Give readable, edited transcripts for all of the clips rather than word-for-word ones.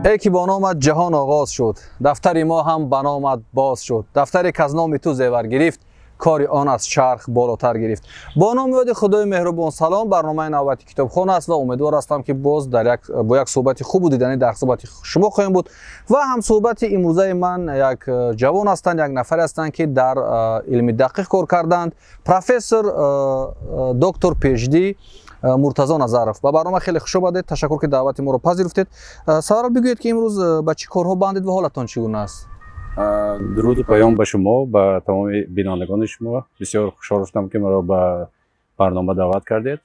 Эй ки бо номат ҷаҳон оғоз шуд, дафтари мо ҳам ба номат боз шуд. Дафтаре ки аз номи ту зевар гирифт, кори он аз чарх болотар гирифт. Бо номи ёди Худои меҳрубон, салом. Барномаи навбати «Китобхон» аст ва умедвор ҳастам, ки боз дар як бо як суҳбати хубу диданӣ дар суҳбати шумо хоҳем буд. Ва ҳамсуҳбати имрӯзаи ман як ҷавон ҳастанд, як нафаре ҳастанд, ки дар илми дақиқ кор карданд, профессор, доктор PhD Муртазо Назаров. Ба барнома хеле хуш омадед, ташаккур, ки даъвати моро пазируфтед. Саввал бигӯед, ки имрӯз ба чӣ корҳо бандед ва ҳолатон чӣ гуна аст? Дуруду паём ба шумо, ба тамоми бинандагони шумо. Бисёр хушҳол шудам, ки маро ба барнома даъват кардед.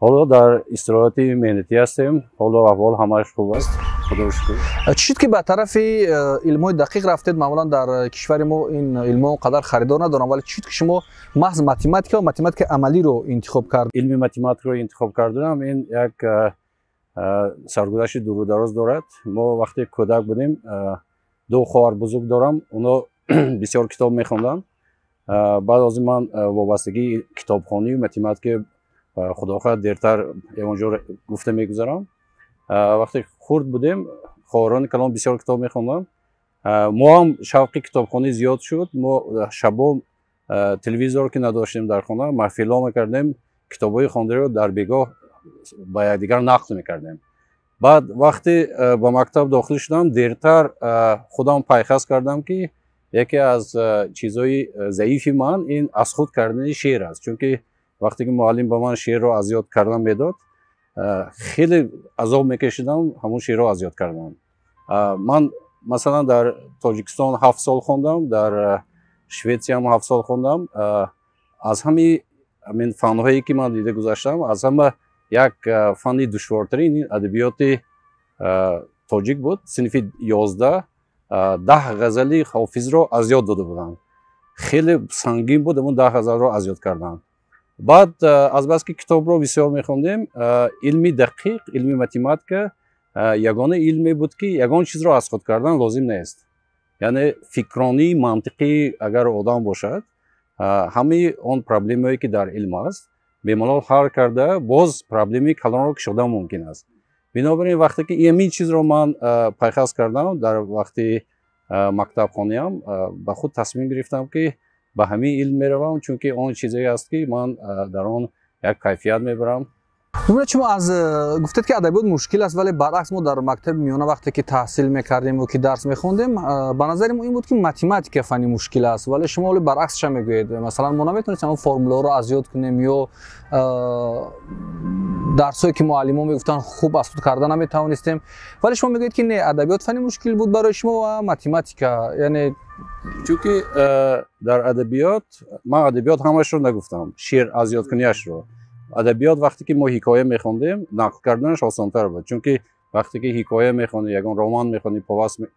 Ҳоло дар истироҳати меҳнатӣ ҳастем. Ҳолу аҳвол ҳамааш хуб аст, Худоро шукр. Чӣ шуд, ки ба тарафи илмҳои дақиқ рафтед? Маъмулан дар кишвари мо ин илмҳо он қадар харидор надоранд, вале чӣ шуд, ки шумо маҳз математика ва математикаи амалиро интихоб кард? Илми математикаро интихоб карданам, ин як саргузашти дуру дароз дорад. Мо вақте кӯдак будем, ду хоҳар бузург дорам, оно бисёр китоб мехонданд. Баъд аз ин ман вобастагии китобхонию математика, худо хоҳад, дертар ягон ҷо гуфта мегузарам. Вақте хурд будем, хоҳарони калон бисёр китоб мехонданд, мо ҳам шавқи китобхонӣ зиёд шуд. Мо шабо, телевизор ки надоштем дар хона, маҳфилҳо мекардем, китобҳои хондаро дар бегоҳ ба якдигар нақл мекардем. Баъд вақте ба мактаб дохил шудам, дертар худам пайхас кардам, ки яке аз чизҳои заифи ман ин аз худ кардани шеър аст, чунки вақте ки муаллим ба ман шеърро аз ёд кардан медод, хеле азоб мекашидам ҳамон шеърро аз ёд кардан. Ман, масалан, дар Тоҷикистон 7 сол хондам, дар Шветсиям 7 сол хондам. Аз ҳамаи ҳамин фанҳое, ки ман дида гузаштам, аз ҳама як фанни душвортарин ин адабиёти тоҷик буд. Синфи 11 10 ғазали Ҳофизро аз ёд дода будам. Хеле сангин буд ҳамон 10 ғазалро аз ёд кардан. Баъд азбаски китобро бисёр мехондем, илми дақиқ, илми математика ягона илме буд, ки ягон чизро аз худ кардан лозим нест. Яъне фикронии мантиқӣ агар одам бошад, ҳамаи он проблемае, ки дар илм аст, бемалол ҳал карда, боз проблемаи калонро кушодан мумкин аст. Бинобар ин, вақте ки ҳамин чизро ман пайхас кардам, дар вақти мактабхониам ба худ тасмим гирифтам, ки ба ҳамин илм меравам, чунки он чизе аст, ки ман дар он як кайфият мебарам. Бибинед, шумо аз гуфтед, ки адабиёт мушкил аст, вале баръакс мо дар мактаби миёна вақте ки таҳсил мекардем ё ки дарс мехондем, ба назари мо ин буд, ки математика фанни мушкил аст, вале шумо оли баръаксша мегӯед. Масалан, мо наметавонистем ҳамон формулаҳоро аз ёд кунем ё дарсҳое, ки муаллимон мегуфтанд, хуб аз худ карда наметавонистем, вале шумо мегӯед, ки не, адабиёт фанни мушкил буд барои шумо ва математика, яъне Чунки дар адабиёт, ман адабиёт ҳамашро нагуфтам, шеър аз ёдкуниашро. Адабиёт, вақте ки мо ҳикоя мехондем, нақл карданаш осонтар буд, чунки вақте ки ҳикоя мехонӣ, ягон роман мехонӣ,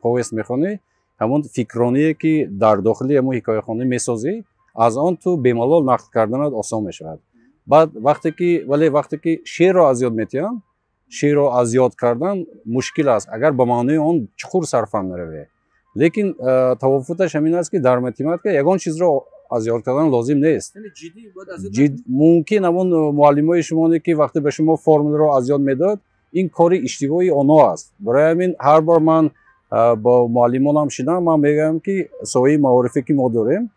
повесть мехонӣ, ҳамон фикроние, ки дар дохили ҳамон ҳикояхонӣ месозӣ, аз он ту бемалол нақл карданат осон мешавад. Баъд вақте ки, вале вақте ки шеърро аз ёд метиҳанд, шеърро аз ёд кардан мушкил аст, агар ба маънои он чуқур сарфам нараве. Лекин тавофуташ ҳамин аст, ки дар математика ягон чизро аз ёд кардан лозим нест. Мумкин ҳамон муаллимои шумоне, ки вақте ба шумо формуларо аз ёд медод, ин кори иштибоҳи онҳо аст. Барои ҳамин ҳар бор ман бо муаллимонам шидам, ман мегӯям, ки соҳаи маорифе, ки мо дорем,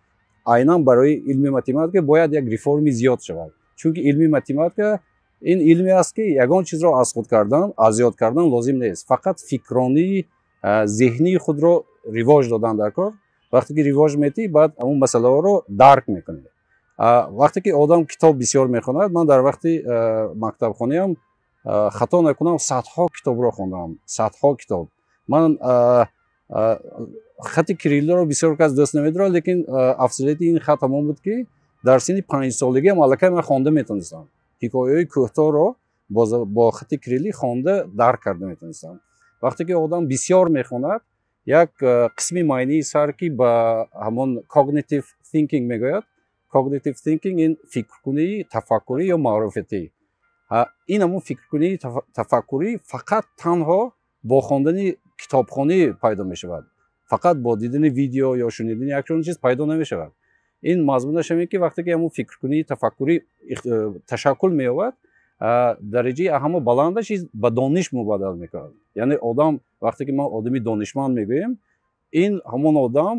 айнан барои илми математика бояд як реформи зиёд шавад, чунки илми математика ин илме аст, ки ягон чизро аз худ кардан, аз ёд кардан лозим нест, фақат фикронии зеҳнии худро ривоҷ додан дар кор. Вақте ки ривоҷ метиҳӣ, баъд ҳамон масъалаҳоро дарк мекунӣ. Вақте ки одам китоб бисёр мехонад, ман дар вақти мактабхониам, хато накунам, садҳо китобро хондам, садҳо китоб. Ман хати кириллиро бисёр кас дӯст намедорад, лекин афзалияти ин хат ҳамон буд, ки дар синни 5-солагиам аллакай ман хонда метавонистам. Ҳикояҳои кӯтоҳро бо хати кириллӣ хонда, дарк карда метавонистам. Вақте ки одам бисёр мехонад, як қисми майнаи сар, ки ба ҳамон cognitive thinking мегӯяд, cognitive thinking ин фикркунии тафаккурӣ ё маърифатӣ, ин ҳамон фикркунии тафаккурӣ фақат танҳо бо хондани китобхонӣ пайдо мешавад, фақат бо дидани видео ё шунидани якчанд чиз пайдо намешавад. Ин мазмунаш ҳамин, ки вақте ки ҳамон фикркунии тафаккурӣ ташаккул меёбад. Дараҷаи ҳама баландаш ба дониш мубаддал мекунад. Яъне одам вақте ки мо одами донишманд мегӯем, ин ҳамон одам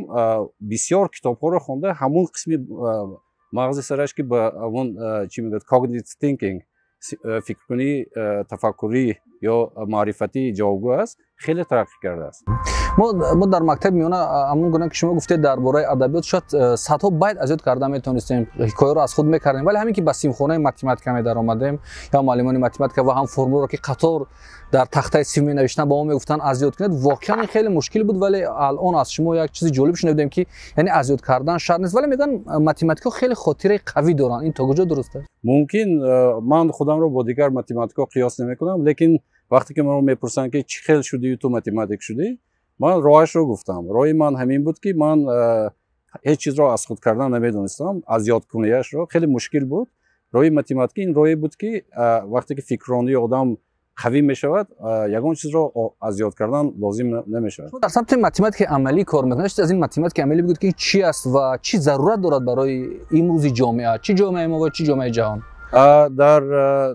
бисёр китобҳоро хонда, ҳамон қисми мағзи сараш, ки ба ҳамон чӣ мегӯяд, cognitive thinking, фикркунӣ, тафаккурӣ ё маърифатӣ ҷавобгӯ аст, хеле тараққӣ кардааст. Мо дар мактаби миёна, ҳамон гуна ки шумо гуфтед, дар бораи адабиёт шояд садҳо байт аз ёд карда метавонистем, ҳикояро аз худ мекардем, вале ҳамин ки ба синфхонаи математика медаромадем ё муаллимони математика ва ҳам формуларо, ки қатор дар тахтаи синф менавиштанд, ба мо мегуфтанд, аз ёд кунед, воқеан ин хеле мушкил буд. Вале алон аз шумо як чизи ҷолиб шунидем, ки яъне аз ёд кардан шарт нест, вале мегӯянд, математикҳо хеле хотираи қавӣ доранд. Ин то куҷо дуруст аст? Мумкин, ман худамро бо дигар математикҳо қиёс намекунам, лекин вақте ки маро мепурсанд, ки чӣ хел шудию ту математик шудӣ, ман роҳашро гуфтам. Роҳи ман ҳамин буд, ки ман ҳеҷ чизро аз худ кардан намедонистам, аз ёдкунияшро хеле мушкил буд. Роҳи математикӣ ин роҳе буд, ки вақте ки фикрронии одам қавӣ мешавад, ягон чизро аз ёд кардан лозим намешавад. Дар самти математикаи амалӣ кор мекунед. Аз ин математикаи амалӣ бигӯед, ки чӣ аст ва чӣ зарурат дорад барои имрӯзи ҷомеа, чӣ ҷомеаи мо ва чӣ ҷомеаи ҷаҳон? Дар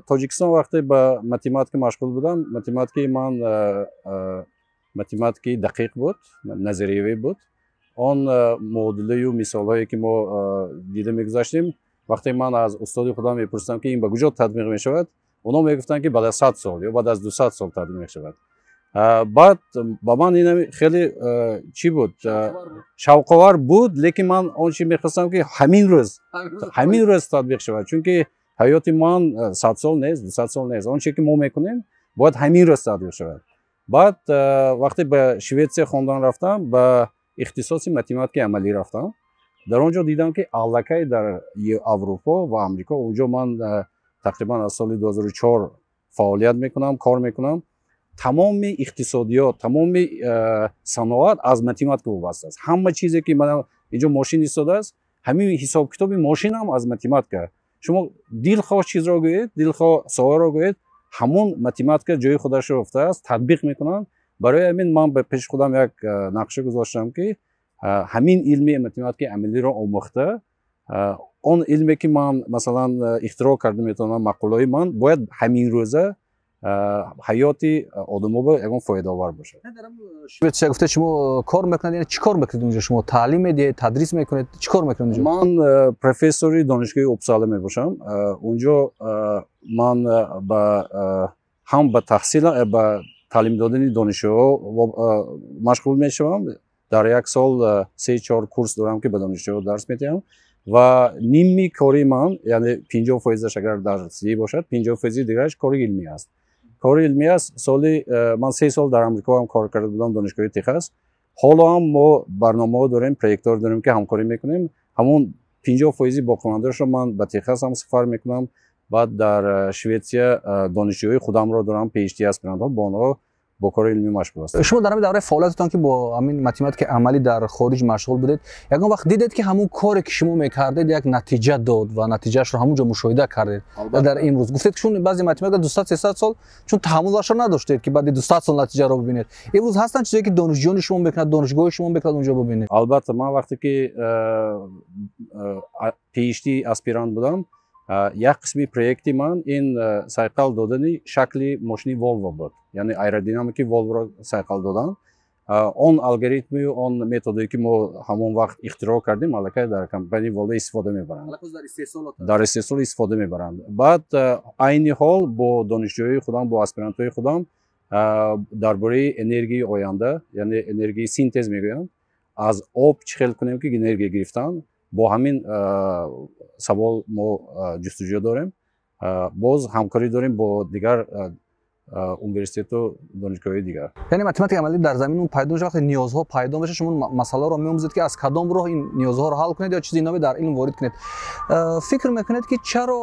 Тоҷикистон вақте ба математика машғул будам, математикаи ман математикаи дақиқ буд, назариявӣ буд. Он муодилаю мисолҳое, ки мо дида мегузаштем, вақте ман аз устоди худам мепурсидам, ки ин ба куҷо татбиқ мешавад, онҳо мегуфтанд, ки баъд аз 100 сол ё баъд аз 200 сол татбиқ мешавад. Баъд ба ман ин хеле чӣ буд, шавқовар буд, лекин ман он чи мехостам, ки ҳамин рӯз татбиқ шавад, чунки ҳаёти ман 100 сол нест, 200 сол нест. Он че ки мо мекунем, бояд ҳамин рӯз татбиқ шавад. Баъд вақте ба Шветсия хондан рафтам, ба ихтисоси математикаи амалӣ рафтам. Дар он ҷо дидам, ки аллакай дар Аврупо ва Амрико, он ҷо ман тақрибан аз соли 2004 фаъолият мекунам, кор мекунам, тамоми иқтисодиёт, тамоми саноат аз математика вобаста аст. Ҳама чизе ки инҷо мошин истодааст, ҳамин ҳисобкитоби мошинам аз математика. Шумо дилхоҳ чизро гӯед, дилхоҳ соҳаро гӯед, ҳамон математика ҷои худашро ёфтааст, татбиқ мекунанд. Барои ҳамин ман ба пеши худам як нақша гузоштам, ки ҳамин илми математикаи амалиро омӯхта, он илме, ки ман масалан ихтироъ карда метавонам, маъқулҳои ман бояд ҳамин рӯза ҳаёти одамоба ягон фоидаовар бошад. Шветсия гуфта, шумо кор мекунед, яъне чӣ кор мекунед унҷо? Шумо таълим медиҳед, тадрис мекунед, чӣ кор мекунед унҷо? Ман профессори донишгоҳи Упсала мебошам. Унҷо ман ба ҳам ба таҳсил, ба таълим додани донишҷӯҳо машғул мешавам. Дар як сол се чор курс дорам, ки ба донишҷӯҳо дарс медиҳам, ва ними кори ман, яъне 50 фоизаш агар дарсӣ бошад, 50 фоизи дигараш кори илмӣ аст, кори илмӣ аст. Соли ман 3 сол дар Амрико ҳам кор карда будам, донишгоҳи Техас. Ҳоло ҳам мо барномаҳо дорем, проектҳо дорем, ки ҳамкорӣ мекунем. Ҳамон 50 фоизи боқимондаашро ман ба Техас ҳам сафар мекунам. Баъд дар Шветсия донишҷӯҳои худамро дорам, PhD аспирантҳо, бо онҳо бо кори илмӣ машғул ҳастам. Шумо дар ҳамин давраи фаъолиятатон, ки бо ҳамин математикаи амалӣ дар хориҷ машғул будед, ягон вақт дидед, ки ҳамон коре, ки шумо мекардед, як натиҷа дод ва натиҷаашро ҳамон ҷо мушоҳида кардед? Дар имрӯз гуфтед, ки чун баъзе математика 200, 300 сол, чун таҳаммулашро надоштед, ки баъди 200 сол натиҷаро бибинед. Имрӯз ҳастанд чизое, ки донишҷӯёни шумо мекунад, донишгоҳи шумо мекунад, онҷо бибинед? Албатта, ман вақте ки PhD аспирант будам, як қисми проекти ман ин сайқал додани шакли мошини Волво буд, яъне аэродинамики Волворо сайқал додан. Он алгоритмию он методое, ки мо ҳамон вақт ихтироъ кардем, аллакай дар компанияи Волво истифода мебаранд, дар истеҳсол истифода мебаранд. Баъд айни ҳол бо донишҷӯёи худам, бо аспирантҳои худам дар бораи энергияи оянда, яъне энергияи синтез мегӯянд, аз об чӣ хел кунем, ки энергия гирифтан, бо ҳамин савол мо ҷустуҷӯ дорем. Боз ҳамкорӣ дорем бо дигар университету донишгоҳҳои дигар. Яъне математикаи амалӣ дар замин пайдо мешавад, вақте ниёзҳо пайдо мешавад, шумо масъаларо меомӯзед, ки аз кадом роҳ ин ниёзҳоро ҳал кунед ё чизи наве дар илм ворид кунед. Фикр мекунед, ки чаро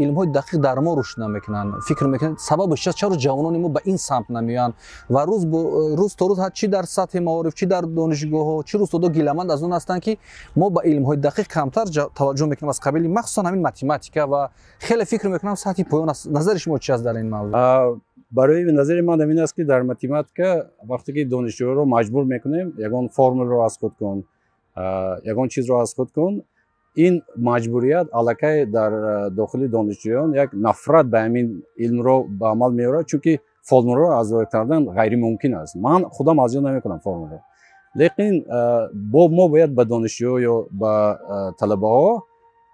илмҳои дақиқ дар мо рушд намекунанд? Фикр мекунед, сабабаш чист, чаро ҷавонони мо ба ин самт намеоянд ва рӯз то рӯз, чӣ дар сатҳи маориф, чӣ дар донишгоҳҳо, чӣ устодо гиламанд аз он ҳастанд, ки мо ба илмҳои дақиқ камтар таваҷҷӯҳ мекунем, аз қабили махсусан ҳамин математика, ва хеле фикр мекунам, сатҳи поён аст. Назари шумо чи аст дар ин мавзӯъ? Барои назари ман ҳамин аст, ки дар математика вақте ки донишҷӯёро маҷбур мекунем, ягон формулро аз худ кун, ягон чизро аз худ кун. Ин маҷбурият аллакай дар дохили донишҷӯён як нафрат ба ҳамин илмро ба амал меорад, чунки формуларо аз ёд кардан ғайримумкин аст. Ман худам аз ёд намекунам формуларо, лекин бо мо бояд ба донишҷӯ ё ба талабаҳо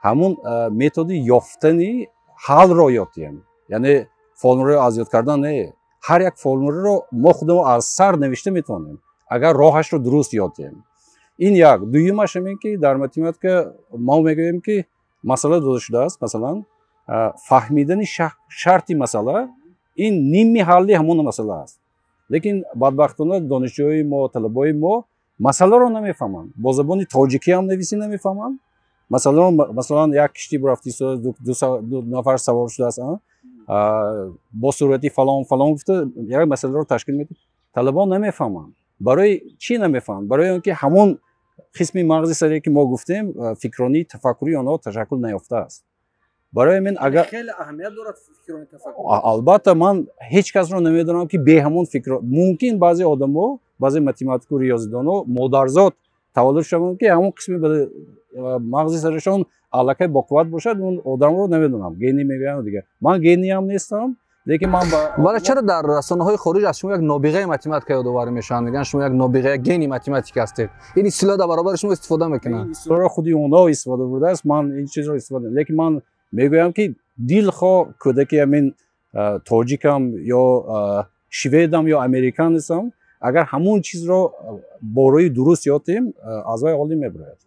ҳамун методи ёфтани ҳалро ёд диҳем, яъне формуларо аз ёд кардан не. Ҳар як формуларо мо худамон аз сар навишта метавонем, агар роҳашро дуруст ёд диҳем. Ин як. Дуюмаш ҳамин ки дар математика мо мегӯем, ки масъала дода шудааст, масалан, фаҳмидани шарти масъала ин ними ҳалли ҳамон масъала аст. Лекин бадбахтона донишҷӯи мо, талабои мо масъаларо намефаҳманд, бо забони тоҷикӣ ҳам нависӣ намефаҳманд масалан. Масалан, як киштӣ бурафти, ду нафар савор шудааст, бо суръати фалон фалон гуфта як масъаларо ташкил медиҳад, талабон намефаҳманд. Барои чӣ намефаҳманд? Барои он ки ҳамон қисми мағзи саре, ки мо гуфтем, фикронии тафаккурии онҳо ташаккул наёфтааст. Барои ҳамин агар хеле аҳамият дорад фикрони тафаккур. Албатта, ман ҳеҷ касро намедонам, ки бе ҳамон фикр мумкин. Баъзе одамо, баъзе математику риёзидонҳо модарзод таваллуд шаванд, ки ҳамон қисми мағзи сарашон аллакай боқувват бошад. Он одамро намедонам, гений мегӯянд дигар. Ман гениям нестам, лекин ман вале чаро дар расонаҳои хориҷ аз шумо як нобиғаи математика ёдоварӣ мешаванд? Мегӯянд, шумо як нобиға, як гений математика ҳастед. Ин истилоҳ дар баробари шумо истифода мекунанд. Истилоҳро худи онҳо истифода бурдааст, ман ин чизро истифода, лекин ман мегӯям, ки дилхоҳ кӯдаки ҳамин тоҷикам ё шведам ё американецам, агар ҳамон чизро бо роҳи дуруст ёд диҳем, аз вай олим мебарояд.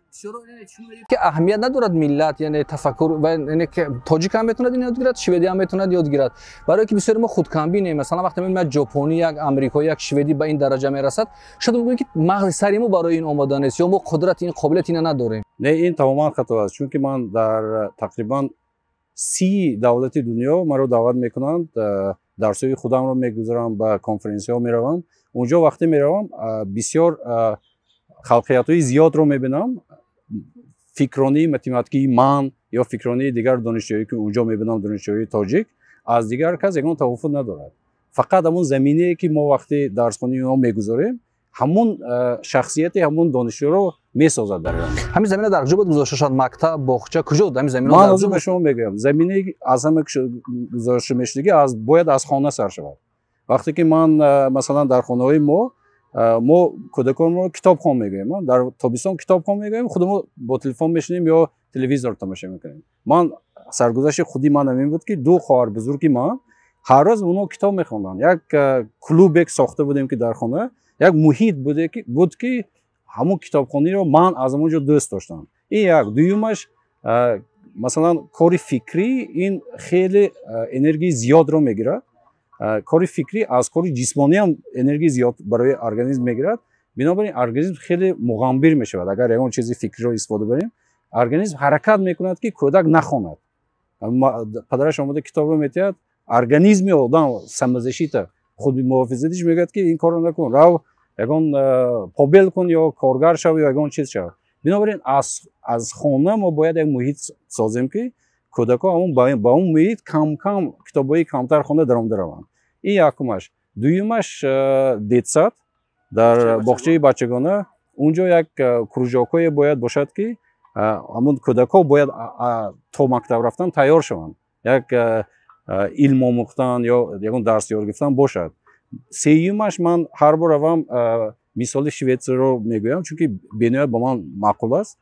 Ки аҳамият надорад миллат, яъне тафаккур, яъне тоҷик ҳам метавонад ин ёд гирад, шведӣ ҳам метавонад ёд гирад. Барое ки бисёри мо худкамбинем. Масалан, вақте мебинем, як ҷопонӣ, як амрикоӣ, як шведӣ ба ин дараҷа мерасад, шояд мегӯем, ки мағзи сари мо барои ин омода нест ё мо қудрати ин, қобилияти ина надорем. Не, ин тамоман хато аст, чунки ман дар тақрибан 30 давлати дунё маро даъват мекунанд, дарсҳои худамро мегузарам, ба конференсияҳо меравам. Унҷо вақте меравам, бисёр халқиятҳои зиёдро мебинам. Фикронии математикии ман ё фикронии дигар донишҷӯе, ки унҷо мебинам, донишҷӯи тоҷик, аз дигар кас ягон тафовут надорад. Фақат ҳамон заминае, ки мо вақте дарсхонии онҳо мегузорем, ҳамон шахсияти ҳамон донишҷӯро месозад дар Ҳамин замина дар куҷо бояд гузошта шавад? Мактаб, боғча, куҷо ҳамин замина? Ман ҳозир ба шумо мегӯям, заминаи аз ҳама гузошта мешудагӣ аз бояд аз хона сар шавад. Вақте ки ман, масалан, дар хонаҳои мо кӯдаконро китобхон мегӯем, дар тобистон китобхон мегӯем, худамо бо телефон мешинем ё телевизор тамошо мекунем. Ман саргузашти худи ман ҳамин буд, ки ду хоҳар бузурги ман ҳар рӯз онҳо китоб мехонданд. Як клубек сохта будем, ки дар хона як муҳит буд, ки ҳамон китобхониро ман аз ҳамон ҷо дӯст доштам. Ин як. Дуюмаш, масалан, кори фикрӣ ин хеле энергияи зиёдро мегирад. Кори фикрӣ аз кори ҷисмонӣ ҳам энергияи зиёд барои организм мегирад. Бинобар ин организм хеле муғамбир мешавад. Агар ягон чизи фикриро истифода барем, организм ҳаракат мекунад, ки кӯдак нахонад. Падараш омода китобро метиҳад, организми одам самозащита, худмуҳофизатиш мегӯяд, ки ин корро накун, рав ягон побел кун ё коргар шав ё ягон чиз шав. Бинобар ин аз хона мо бояд як муҳит созем, ки кӯдакҳо ба он муҳит кам-кам китобҳои камтар хонда даромада раванд. Ин якумаш. Дуюмаш, детсад, дар боғчаи бачагона, унҷо як кружокҳое бояд бошад, ки ҳамон кӯдакҳо бояд то мактаб рафтан тайёр шаванд, як илм омӯхтан ё ягон дарс ёд гирифтан бошад. Сеюмаш, ман ҳар бор равам, мисоли Шветсияро мегӯям, чунки бениҳоят ба ман маъқул аст.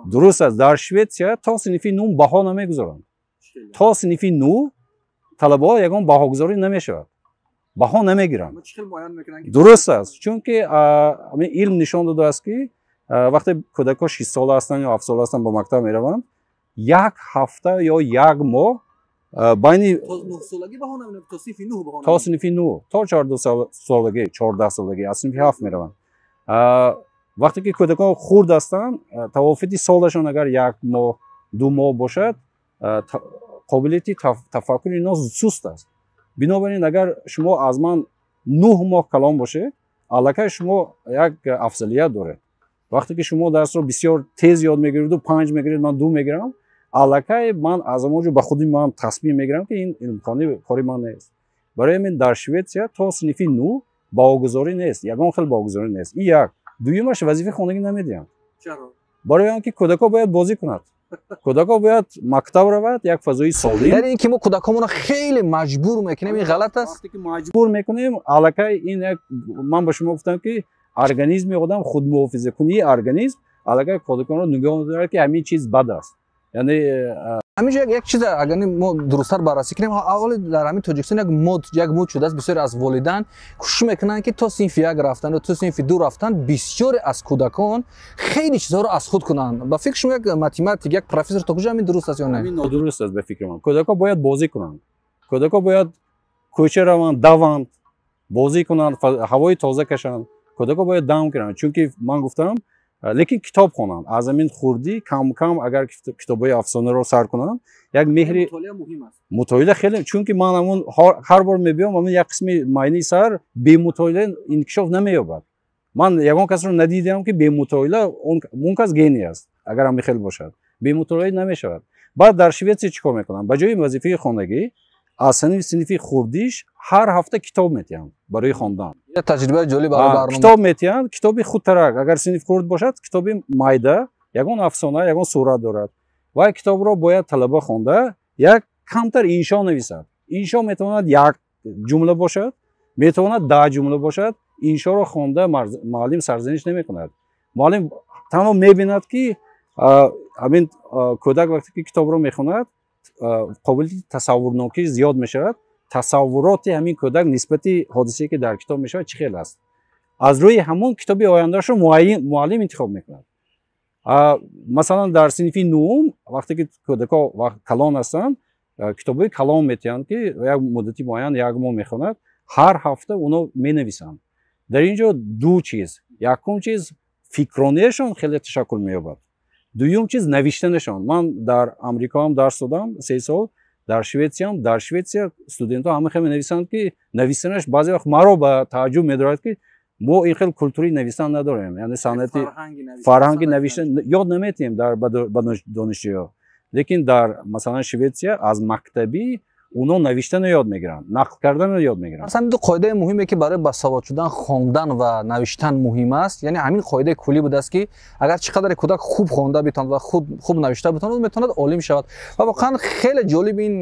Дуруст аст, дар Шветсия то синфи нӯ баҳо намегузоранд. То синфи нӯ талабаҳо ягон баҳогузорӣ намешавад, баҳо намегиранд. Дуруст аст, чунки илм нишон додааст, ки вақте кӯдакҳо 6-сола ҳастанд ё 7-сола ҳастанд, ба мактаб мераванд, як ҳафта ё як моҳ байни то синфи нӯ, то 14-солагӣ, 14-солагӣ, аз синфи ҳафт мераванд. Вақте ки кӯдакон хурд ҳастанд, тавофути солашон агар як моҳ, 2 моҳ бошад, қобилияти тафаккури инҳо суст аст. Бинобар ин, агар шумо аз ман 9 моҳ калон бошед, аллакай шумо як афзалият доред. Вақте ки шумо дарсро бисёр тез ёд мегиреду панҷ мегиред, ман ду мегирам, аллакай ман аз ҳамон ҷо ба худи ман тасмим мегирам, ки ин имкони кори ман нест. Барои ҳамин дар Шветсия то синфи нӯ баҳогузорӣ нест, ягон хел баҳогузорӣ нест. Ин як. Дуюмаш, вазифаи хонагӣ намедиҳанд. Барои он ки кӯдакҳо бояд бозӣ кунад, кӯдакҳо бояд мактаб равад, як фазои солим. Яъне ин ки мо кӯдакҳомонро хеле маҷбур мекунем, ин ғалат аст? Вақте ки маҷбур мекунем, аллакай ин як, ман ба шумо гуфтам, ки организми одам, худмуҳофизакунии организм аллакай кӯдаконро нигоҳ медорад, ки ҳамин чиз бад аст. Яъне Ҳамин ҷо як чиз, агар мо дурусттар баррасӣ кунем, аввали дар ҳамин Тоҷикистон як мод шудааст. Бисёре аз волидан кӯшиш мекунанд, ки то синфи як рафтан ё то синфи ду рафтан бисёре аз кӯдакон хеле чизҳоро аз худ кунанд. Ба фикри шумо, як математик, як профессор, то куҷо ҳамин дуруст аст ё не? Ҳамин нодуруст аст, ба фикри ман. Кӯдакҳо бояд бозӣ кунанд, кӯдакҳо бояд кӯча раванд, даванд, бозӣ кунанд, ҳавои тоза кашанд. Кӯдакҳо бояд дам кунанд, чунки ман гуфтам, лекин китоб хонанд аз ҳамин хурдӣ. Кам кам агар китобҳои афсонаро сар кунанд, як меҳри мутолиа хеле, чунки ман ҳамун ҳар бор мебиём, ҳамун як қисми майни сар бемутолиа инкишоф намеёбад. Ман ягон касро надидам, ки бемутолиа, он кас гений аст, агар ҳамин хел бошад, бемутолиа намешавад. Баъд дар Шветсия чӣ кор мекунанд? Ба ҷои вазифаи хонагӣ аз синфи хурдиш ҳар ҳафта китоб метиҳанд барои хондан. Таҷрибаи ҷолиб барои барнома. Китоб метиҳанд, китоби худтарак, агар синф хурд бошад, китоби майда, ягон афсона, ягон сурат дорад ва китобро бояд талаба хонда, як камтар иншо нависад. Иншо метавонад як ҷумла бошад, метавонад 10 ҷумла бошад. Иншоро хонда муаллим сарзаниш намекунад. Муаллим танҳо мебинад, ки ҳамин кӯдак вақте ки китобро мехонад, қобилияти тасаввурнокӣ зиёд мешавад. Тасаввуроти ҳамин кӯдак нисбати ҳодисае, ки дар китоб мешавад, чӣ хел аст, аз рӯи ҳамон китоби ояндаашро муаллим интихоб мекунад. Масалан, дар синфи нуҳум, вақте ки кӯдакҳо калон ҳастанд, китобҳои калон метиҳанд, ки як муддати муайян, як моҳ мехонад. Ҳар ҳафта оно менависанд. Дар ин ҷо ду чиз: якум чиз, фикрониашон хеле ташаккул меёбад, дуюм чиз, навиштанашон. Ман дар Амрикоам дарс додам 3 сол, дар Шветсиям. Дар Шветсия студентҳо ҳама хел менависанд, ки навистанаш баъзе вақт маро ба тааҷҷуб медорад, ки мо ин хел культураи навистан надорем, яъне санъати фарҳанги навиштан ёд наметиҳем дар ба донишҷӯё. Лекин дар, масалан, Шветсия аз мактабӣ оно навиштанро ёд мегиранд, нақл карданро ёд мегиранд. Масалан, ду қоидаи муҳиме, ки барои басавод шудан хондан ва навиштан муҳим аст, яъне ҳамин қоидаи куллӣ будааст, ки агар чӣ қадаре кӯдак хуб хонда битавонад ва худ хуб навишта битавонад, метавонад олим шавад. Ва воқеан хеле ҷолиб ин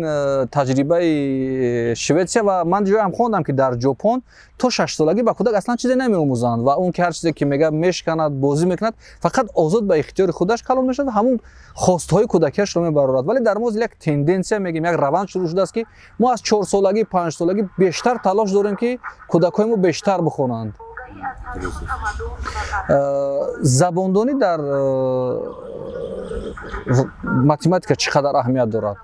таҷрибаи Шветсия. Ва ман ҷоям хондам, ки дар Ҷопон то 6-солагӣ ба кӯдак аслан чизе намеомӯзанд ва он ки ҳар чизе ки мега мешканад, бозӣ мекунад, фақат озод ба ихтиёри худаш калон мешавад ва ҳамун хостҳои кӯдакиашро мебарорад. Вале дар мо як тенденсия мегӯем, як раванд шурӯъ шудааст, ки мо аз 4-солагӣ, 5-солагӣ бештар талош дорем, ки кӯдакҳои мо бештар бихонанд. Забондонӣ дар математика чӣ қадар аҳамият дорад?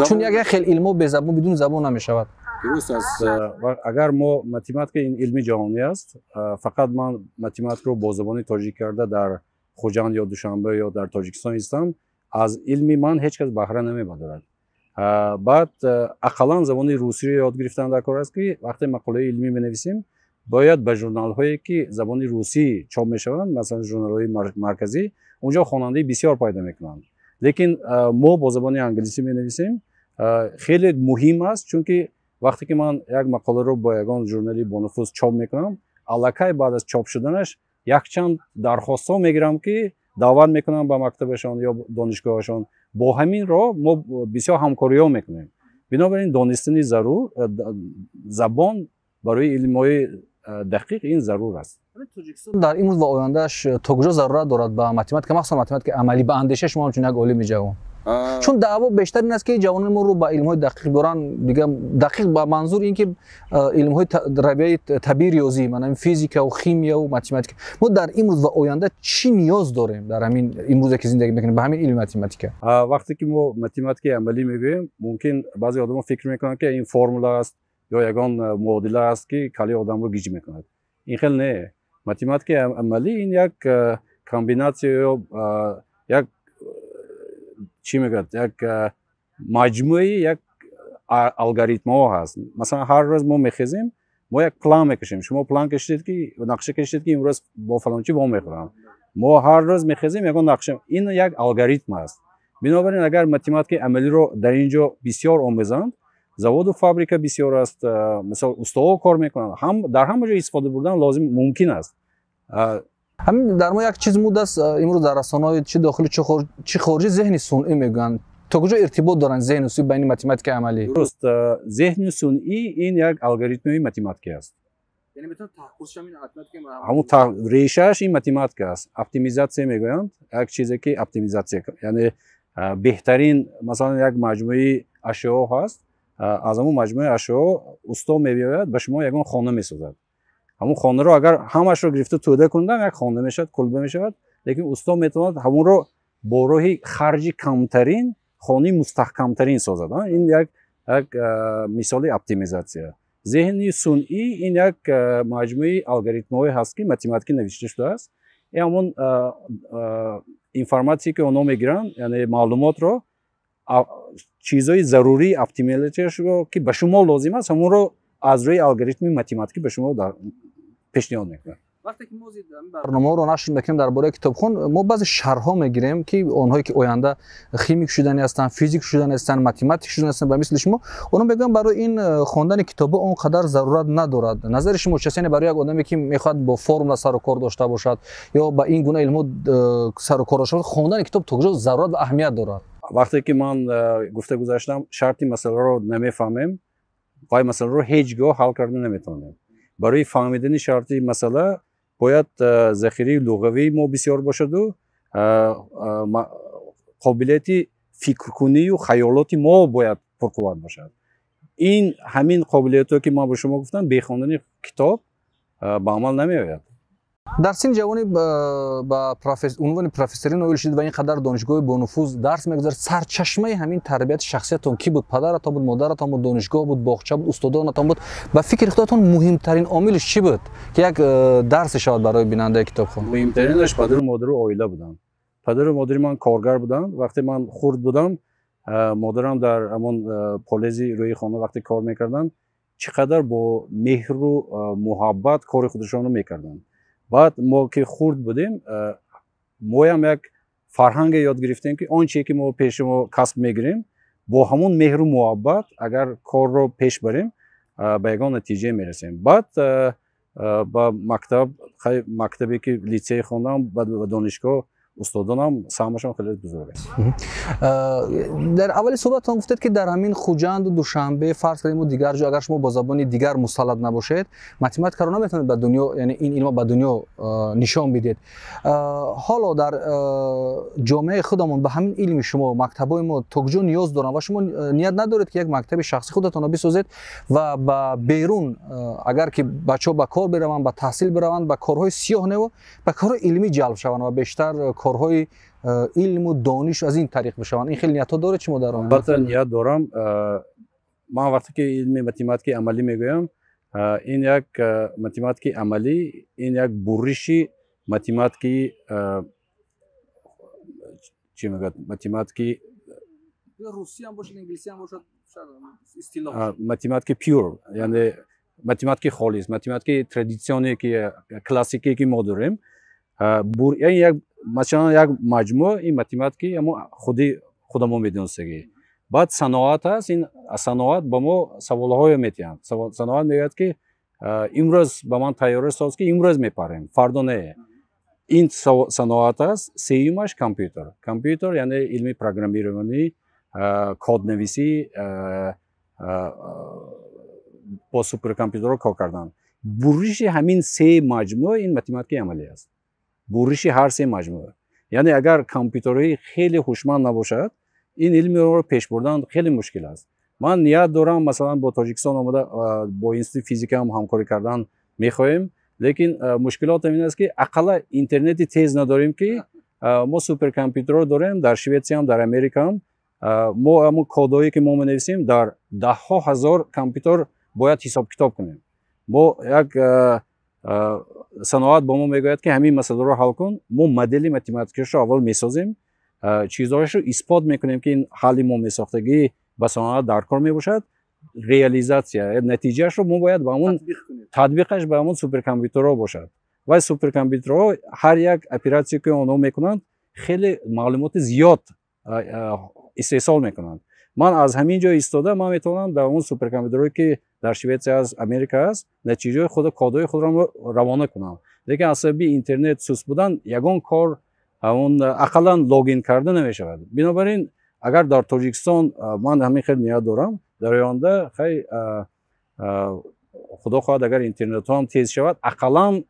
Чун як хел илмо безабон, бидуни забон намешавад. Дуруст аст. Агар мо математика, ин илми ҷаҳонӣ аст. Фақат ман математикаро бо забони тоҷик карда дар Хуҷанд ё Душанбе ё дар Тоҷикистон истам, аз илми ман ҳеҷ кас баҳра намебардорад. Баъд ақаллан забони русиро ёд гирифтан дар кор аст, ки вақте мақолаи илмӣ менависем, бояд ба журналҳое, ки забони русӣ чоп мешаванд, масалан, журналҳои марказӣ, унҷо хонандаи бисёр пайдо мекунанд. Лекин мо бо забони англисӣ менависем. Хеле муҳим аст, чунки вақте ки ман як мақоларо бо ягон журнали бонуфуз чоп мекунам, аллакай баъд аз чоп шуданаш якчанд дархостҳо мегирам, ки даъват мекунам ба мактабашон ё донишгоҳашон. Бо ҳамин роҳ мо бисёр ҳамкориҳо мекунем. Бинобар ин донистани зарур забон барои илмҳои дақиқ ин зарур аст. Тоҷикистон дар имрӯз ва ояндааш то куҷо зарурат дорад ба математика, махсусан математикаи амалӣ, ба андешаи шумо, ҳамчун як олими ҷавон? Чун даъво бештар ин аст, ки ҷавонони моро ба илмҳои дақиқ биёранд. Дига дақиқ ба манзур ин ки илмҳои равияи табии риёзӣ, манам физикаву химияву математика. Мо дар имрӯз ва оянда чӣ ниёз дорем, дар ҳамин имрӯзе ки зиндагӣ мекунем, ба ҳамин илми математика? Вақте ки мо математикаи амалӣ мегӯем, мумкин баъзе одамо фикр мекунанд, ки ин формула аст ё ягон муодила аст, ки калаи одамро гиҷ мекунад. Ин хел не. Математикаи амалӣ ин як комбинатсия ё як, чӣ мегӯяд, як маҷмӯи як алгоритмҳо ҳаст. Масалан, ҳар рӯз мо мехезем, мо як план мекашем. Шумо план кашидед, ки нақша кашидед, ки имрӯз бо фалончӣ вомехӯрам. Мо ҳар рӯз мехезем, ягон нақша, ин як алгоритм аст. Бинобар ин, агар математикаи амалиро дар ин ҷо бисёр омезанд, заводу фабрика бисёр аст, мисол, устоҳо кор мекунанд, дар ҳама ҷо истифода бурдан лозим мумкин аст. Ҳамин дар мо як чиз муд аст имрӯз дар расонаҳои чи дохилӣ, чи хориҷӣ, зеҳни сунъӣ мегӯянд. То куҷо иртибот доранд зеҳни сунъӣ байни математикаи амалӣ? Дуруст, зеҳни сунъӣ ин як алгоритмҳои математикӣ аст. Ҳамун решааш ин математика аст. Оптимизатсия мегӯянд, як чизе ки оптимизатсия, яъне беҳтарин, масалан, як маҷмӯи ашёо ҳаст, аз ҳамун маҷмӯи ашёо усто мебиёяд, ба шумо ягон хона месозад. Ҳамун хонаро агар ҳамашро гирифта тӯда кунам, як хона мешавад, кулба мешавад, лекин усто метавонад ҳамунро бо роҳи харҷи камтарин хонаи мустаҳкамтарин созад. Ин як мисоли оптимизатсия. Зеҳни сунъӣ ин як маҷмӯи алгоритмҳое ҳаст, ки математикӣ навишта шудааст. Ин ҳамон информатсие, ки онҳо мегиранд, яъне маълумотро, чизҳои зарурии оптималиташро, ки ба шумо лозим аст, ҳамонро аз рӯи алгоритми математикӣ ба шумо пешниҳод мекунад. Вақте ки мо барномаҳоро нашр мекунем дар бораи китобхон, мо баъзе шарҳҳо мегирем, ки онҳое ки оянда химик шудани ҳастанд, физик шудани ҳастанд, математик шудани ҳастанд, ба мисли шумо, онҳо мегӯянд, барои ин хондани китобҳо он қадар зарурат надорад. Назари шумо чист? Яъне барои як одаме, ки мехоҳад бо формула сару кор дошта бошад ё ба ин гуна илмҳо сару кор дошта бошад, хондани китоб то куҷо зарурат ва аҳамият дорад? Вақте ки ман гуфта гузаштам, шарти масъаларо намефаҳмем, вай масъаларо ҳеҷ гоҳ ҳал карда наметавонем. Барои фаҳмидани шарти масъала бояд захираи луғавии мо бисёр бошаду қобилияти фикркунию хаёлоти мо бояд пурқувват бошад. Ин ҳамин қобилиятҳое, ки ман ба шумо гуфтам, бе хондани китоб ба амал намеояд. Дар синни ҷавонӣ ба унвони профессорӣ ноил шудед ва ин қадар донишгоҳи бонуфуз дарс мегузаред. Сарчашмаи ҳамин тарбияти шахсиятон кӣ буд? Падаратон буд, модаратон буд, донишгоҳ буд, боғча буд, устодонатон буд? Ба фикри худатон, муҳимтарин омилш чӣ буд, ки як дарсе шавад барои бинандаи китобхон? Муҳимтаринаш падару модару оила буданд. Падару модари ман коргар буданд. Вақте ман хурд будам, модарам дар ҳамон полези рӯи хона вақте кор мекарданд, чӣ қадар бо меҳру муҳаббат кори худашонро мекарданд. Баъд мо ки хурд будем, моям як фарҳанге ёд гирифтем, ки он чие, ки мо пеши мо касб мегирем, бо ҳамон меҳру муҳаббат агар корро пеш барем, ба ягон натиҷа мерасем. Баъд ба мактаб, мактабе ки литсей хондам, баъд ба донишгоҳ, устодонам саҳмашон хеле бузург аст. Дар аввали суҳбатон гуфтед, ки дар ҳамин Хуҷанду Душанбе, фарз кардем, дигар ҷо, агар шумо бо забони дигар мусаллат набошед, математикаро наметавонед ба дунё, яъне ин илмо ба дунё нишон бидед. Ҳоло дар ҷомеаи худамон ба ҳамин илми шумо мактабҳои мо то куҷо ниёз доранд ва шумо ният надоред, ки як мактаби шахсӣ худатонро бисозед ва ба берун, агар ки бачаҳо ба кор бираванд, ба таҳсил бираванд, ба корҳои сиёҳ неву ба корҳои илмӣ ҷалб шаванд ва бештар корҳои илму дониш аз ин тариқ бишаванд? Ин хеле ниятҳо доред шумо дар оянда? Албатта, ният дорам. Ман вақте ки илми математикаи амалӣ мегӯям, ин як математикаи амалӣ, ин як буриши математикаи, чӣ мегӯяд, математики русиям бошад, инглисиям бошад, истилоҳ. Математики pure, яъне математики холис, математики традитсионие, ки классикие, ки мо дорем, як масалан як маҷмӯа, ин математики ҳамо худи худамо медонистагӣ. Баъд саноат аст. Ин саноат ба мо саволҳое метиҳанд. Саноат мегӯяд, ки имрӯз ба ман тайёра соз, ки имрӯз мепарем, фардо не. Ин саноат аст. Сеюмаш компютер. Компютер яъне илми программирование, коднависӣ, бо суперкомпютерҳо кор кардан. Буриши ҳамин се маҷмӯа ин математикаи амалӣ аст. Буриши ҳар се маҷмӯа, яъне агар компютерҳои хеле ҳушманд набошад, ин илмиро пеш бурдан хеле мушкил аст. Ман ният дорам, масалан, бо Тоҷикистон омада, бо институти физика ҳам ҳамкорӣ кардан мехоҳем, лекин мушкилотам ин аст, ки ақалла интернети тез надорем, ки мо суперкомпютерҳо дорем дар Шветсиям, дар Америкаам. Мо ҳамон кодҳое, ки мо менависем, дар даҳҳо ҳазор компютер бояд ҳисобкитоб кунем. Мо як саноат ба мо мегӯяд, ки ҳамин масъаларо ҳал кун, мо модели математикиашро аввал месозем, чизҳояшро исбот мекунем, ки ин ҳалли мо месохтагӣ ба саноат дар кор мебошад. Реализатсия, натиҷаашро мо бояд ба ҳамон татбиқаш ба ҳамон суперкомпютерҳо бошад. Ва суперкомпютерҳо ҳар як оператсия, ки онҳо мекунанд, хеле маълумоти зиёд истеҳсол мекунанд. Ман аз ҳамин ҷо истода, ман метавонам дар он суперкомпютерҳое, ки Дар Шветсия аст, Америка аст, натиҷаҳои худ, кодҳои худро равона кунам. Лекин аз сабаби интернет суст будан ягон кор, он ақаллан логин карда намешавад. Бинобар ин, агар дар Тоҷикистон, ман ҳамин хел ният дорам, дар оянда, хай, худо хоҳад, агар интернетҳо ҳам тез шавад, ақаллан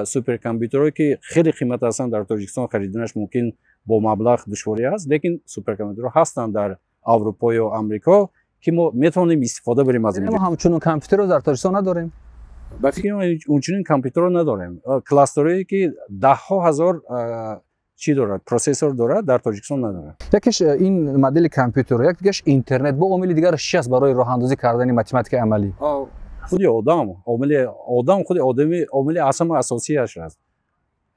суперкомпютерҳое, ки хеле қимат ҳастанд, дар Тоҷикистон хариданаш мумкин бо маблағ душворӣ аст, лекин суперкомпютерҳо ҳастанд дар Аврупо ё Амрико, ки мо метавонем истифода барем аз ин. Мо ҳамчунин компютерро дар Тоҷикистон надорем. Ба фикри ман, унчунин компютерро надорем. Кластерое, ки даҳҳо ҳазор чӣ дорад, процессор дорад, дар Тоҷикистон надорад. Якеш ин модели компютер, як дигаш интернет, бо омили дигараш чи аст барои роҳандозӣ кардани математикаи амалӣ? Худи одам, омили одам, худи одами омили аз ҳама асосиаш аст.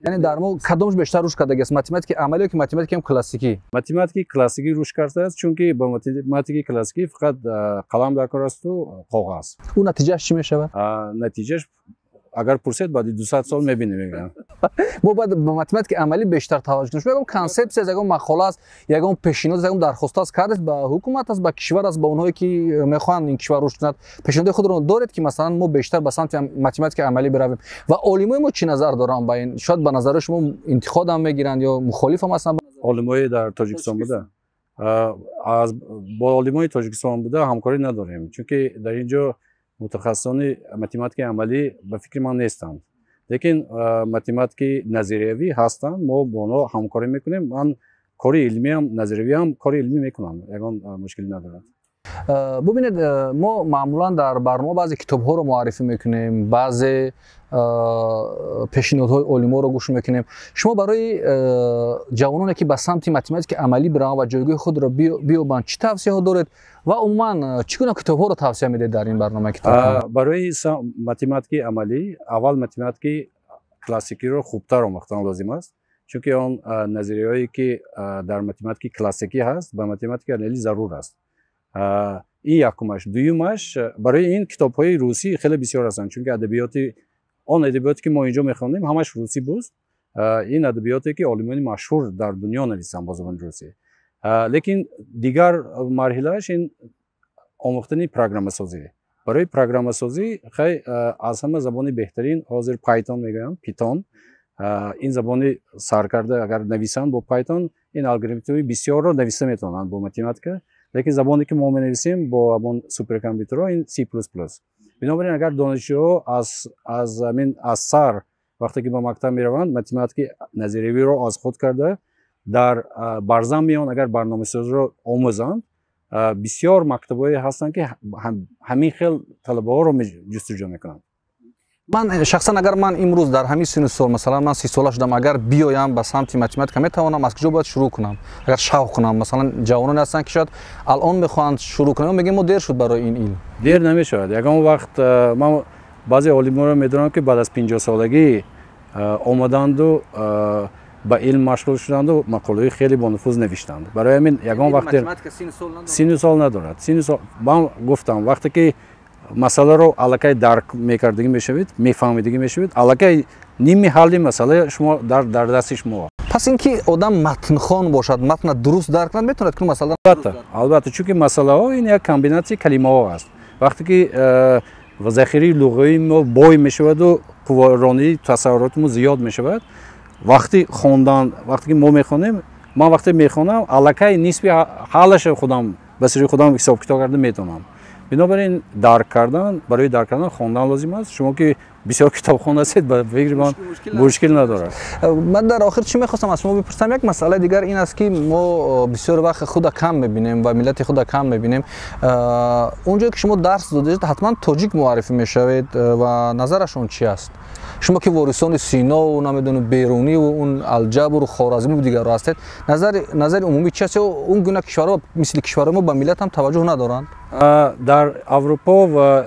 Яъне дар мо кадомш бештар рушд кардагиаст, математикаи амалӣ ё ки математикаи классикӣ? Математикаи классикӣ рушд кардааст, чунки ба математикаи классикӣ фақат қалам дар кор асту коғаз. Ӯ натиҷааш чӣ мешавад? Натиҷааш, агар пурсед, баъди 200 сол мебинем, мегӯям. Мо бояд ба математикаи амалӣ бештар таваҷҷӯҳ кунем. Шумо ягон консепсия аст, ягон мақола аст, ягон пешниҳод аст, ягон дархост аст кардед ба ҳукумат аст, ба кишвар аст, ба онҳое, ки мехоҳанд ин кишвар рушд кунад, пешниҳоди худро доред, ки масалан мо бештар ба самти математикаи амалӣ биравем? Ва олимои мо чӣ назар доранд ба ин? Шояд ба назари шумо интиқодам мегиранд ё мухолифам ҳастанд? Олимои дар Тоҷикистон буда, аз бо олимои Тоҷикистон буда ҳамкорӣ надорем, чунки дар ин ҷо мутахассисони математикаи амалӣ, ба фикри ман, нестанд, лекин математики назариявӣ ҳастанд. Мо бо онҳо ҳамкорӣ мекунем. Ман кори илмиам, назариявиам, кори илмӣ мекунам, ягон мушкилӣ надорад. Бубинед, мо маъмулан дар барнома баъзе китобҳоро муаррифӣ мекунем, баъзе пешниҳодҳои олиморо гӯш мекунем. Шумо барои ҷавононе, ки ба самти математикаи амалӣ бираванд ва ҷойгоҳи худро биёбанд, чӣ тавсияҳо доред ва умуман чӣ гуна китобҳоро тавсия медиҳед дар ин барномаи китоб? Барои математикаи амалӣ аввал математикаи классикиро хубтар омӯхтан лозим аст, чунки он назарияҳое, ки дар математикаи классикӣ ҳаст, ба математикаи амалӣ зарур аст. Ин якумаш. Дуюмаш, барои ин китобҳои русӣ хеле бисёр ҳастанд, чунки адабиёти, он адабиёте, ки мо инҷо мехонем, ҳамаш русӣ буд. Ин адабиёте, ки олимони машҳур дар дунё нависанд бо забони русӣ. Лекин дигар марҳилааш ин омӯхтани программасозӣ. Барои программасозӣ, хай, аз ҳама забони беҳтарин ҳозир Python мегӯянд, Питон. Ин забони саркарда, агар нависанд бо Python, ин алгоритмҳои бисёрро нависта метавонанд бо математика. Лекин забоне, ки мо менависем бо ҳамон суперкомпютерҳо, ин C++. Бинобар ин, агар донишҷӯҳо аз ҳамин аз сар, вақте ки ба мактаб мераванд, математикаи назариявиро аз худ карда, дар барзам меон, агар барномасозиро омӯзанд, бисёр мактабҳое ҳастанд, ки ҳамин хел талабаҳоро ҷустуҷӯ мекунанд. Ман шахсан, агар ман имрӯз дар ҳамин синну сол, масалан, ман 30 сола шудам, агар биёям ба самти математика, метавонам? Аз куҷо бояд шурӯъ кунам, агар шавқ кунам? Масалан, ҷавононе ҳастанд, ки шояд алон мехоҳанд шурӯъ кунанд, мегӯем, мо дер шуд барои ин илм. Дер намешавад ягон вақт. Ман баъзе олиморо медонам, ки баъд аз 50-солагӣ омаданду ба илм машғул шуданду мақолаҳои хеле бонуфуз навиштанд. Барои ҳамин ягон вақт синну сол надорад. Синну сол, ман гуфтам, вақте ки масъаларо аллакай дарк мекардагӣ мешавед, мефаҳмидагӣ мешавед, аллакай ними ҳалли масъала шумо дар дасти шумо. Пас ин ки одам матнхон бошад, матна дуруст дарк кунад, метавонад ки масъала Албатта, албатта, чунки масъалаҳо ин як комбинатсияи калимаҳо аст. Вақте ки захираи луғавии мо бой мешаваду қувваронии тасаввуроти мо зиёд мешавад, вақти хондан, вақте ки мо мехонем, ман вақте мехонам, аллакай нисби ҳаллаша худам ба сири худам ҳисоб-китоб карда метавонам. Бинобар ин, дарк кардан, барои дарк кардан хондан лозим аст. Шумо ки бисёр китобхон ҳастед, ба фикри ман, мушкил надорад. Ман дар охир чӣ мехостам аз шумо бипурсам? Як масъалаи дигар ин аст, ки мо бисёр вақт худа кам мебинем ва миллати худа кам мебинем. Он ҷое, ки шумо дарс додед, ҳатман тоҷик муаррифӣ мешавед ва назарашон чӣ аст? Шумо ки ворисони Синову, намедонам, Беруниву он алҷабру Хоразмиву дигарро ҳастед, назари умумӣ чи аст? Ё он гуна кишварҳо мисли кишварҳои мо ба миллат ҳам таваҷҷӯҳ надоранд? Дар Аврупо ва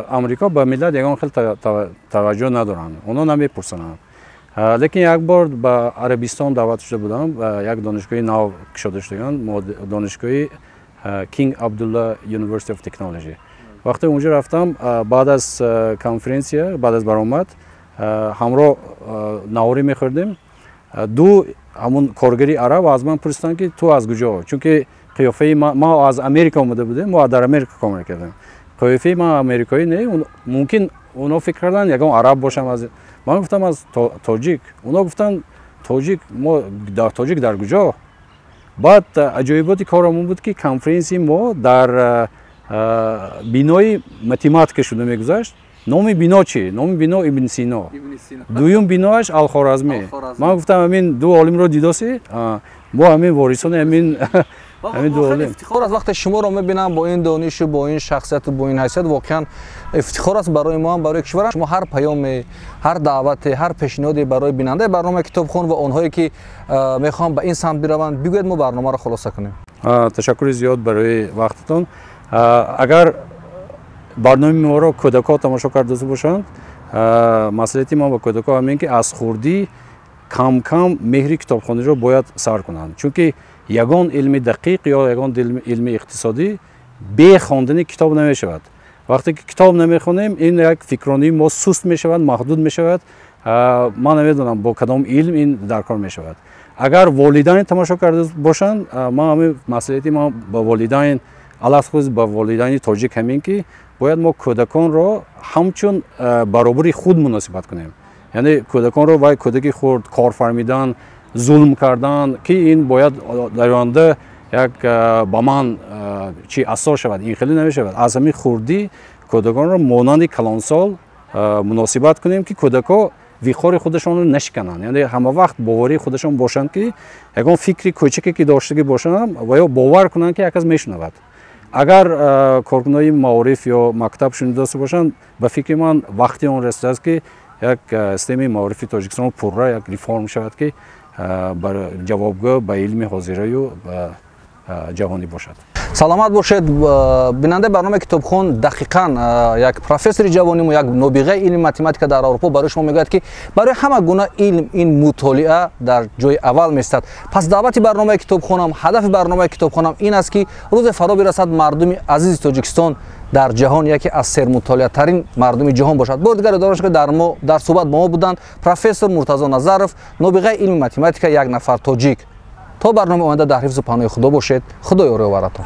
Амрико ба миллат ягон хел таваҷҷӯҳ надоранд, онҳо намепурсананд. Лекин як бор ба Арабистон даъват шуда будам, як донишгоҳи нав кушода шудаган, донишгоҳи King Abdullah University of Technology. Вақте онҷо рафтам, баъд аз конференсия, баъд аз баромад, ҳамроҳ наҳорӣ мехӯрдем. Ду ҳамун коргари араб аз ман пурсиданд, ки ту аз куҷо, чунки қиёфаи ма аз Америка омада будем, мо дар Америка кор мекардем. Қиёфаи ман америкоӣ не, мумкин онҳо фикр карданд, ягон араб бошам. Аз ман гуфтам, аз тоҷик. Онҳо гуфтанд: «Тоҷик? Мо тоҷик дар куҷо?» Баъд аҷоиботи корам он буд, ки конференсияи мо дар бинои математика шуда мегузашт. Номи бино чӣ? Номи бино Ибн Сино, дуюм биноаш Алхоразмӣ. Ман гуфтам: «Ҳамин ду олимро дидосӣ? Мо ҳамин ворисони ҳамин ду олим». Ифтихор аст, вақте шуморо мебинам бо ин донишу, бо ин шахсияту бо ин ҳайсият. Воқеан, ифтихор аст барои мо ҳам, барои кишварам. Шумо ҳар паёме, ҳар даъвате, ҳар пешниҳоде барои бинандаи барномаи «Китобхон» ва онҳое, ки мехоҳанд ба ин самт бираванд, бигӯед, мо барномаро хулоса кунем. Ташаккури зиёд барои вақтатон. Агар барномаи моро кӯдакҳо тамошо карда бошанд, маслиҳати ман ба кӯдакҳо ҳамин, ки аз хурдӣ кам-кам меҳри китобхониро бояд сар кунанд, чунки ягон илми дақиқ ё ягон илми иқтисодӣ бе хондани китоб намешавад. Вақте ки китоб намехонем, ин як фикронии мо суст мешавад, маҳдуд мешавад. Ман намедонам, бо кадом илм ин дар кор мешавад. Агар волидайн тамошо карда бошанд, ман ҳамин маслиҳати ман ба волидайн, алахусус ба волидайни тоҷик, ҳамин, ки бояд мо кӯдаконро ҳамчун баробари худ муносибат кунем. Яъне кӯдаконро, вай кӯдаки хурд, кор фармидан, зулм кардан, ки ин бояд дар оянда як ба ман чи асос шавад, ин хеле намешавад. Аз ҳамин хурдӣ кӯдаконро монанди калонсол муносибат кунем, ки кӯдакҳо виқори худашонро нашикананд, яъне ҳама вақт боварии худашон бошанд, ки ягон фикри кӯчаке ки доштагӣ бошанд ва ё бовар кунанд, ки як кас мешунавад. Агар коркунони маориф ё мактаб шунидаста бошанд, ба фикри ман, вақти он расидааст, ки як системаи маорифи Тоҷикистон пурра як реформ шавад, ки ҷавобгӯ ба илми ҳозираю ба ҷаҳонӣ бошад. Саломат бошед. Бинандаи барномаи «Китобхон», дақиқан як профессори ҷавониму як нобиғаи илми математика дар Аврупо барои шумо мегӯяд, ки барои ҳама гуна илм ин мутолиа дар ҷои аввал местад. Пас даъвати барномаи «Китобхонам», ҳадафи барномаи «Китобхонам» ин аст, ки рӯзе фаро бирасад, мардуми азизи Тоҷикистон дар ҷаҳон яке аз сермутолиатарин мардуми ҷаҳон бошад. Бори дигар ёдовар, ки дар мо дар суҳбат бо мо буданд профессор Муртазо Назаров, нобиғаи илми математика, як нафар тоҷик. То барномаи оянда дар ҳифзу паноҳи Худо бошед. Худо ёрӣ оваратон.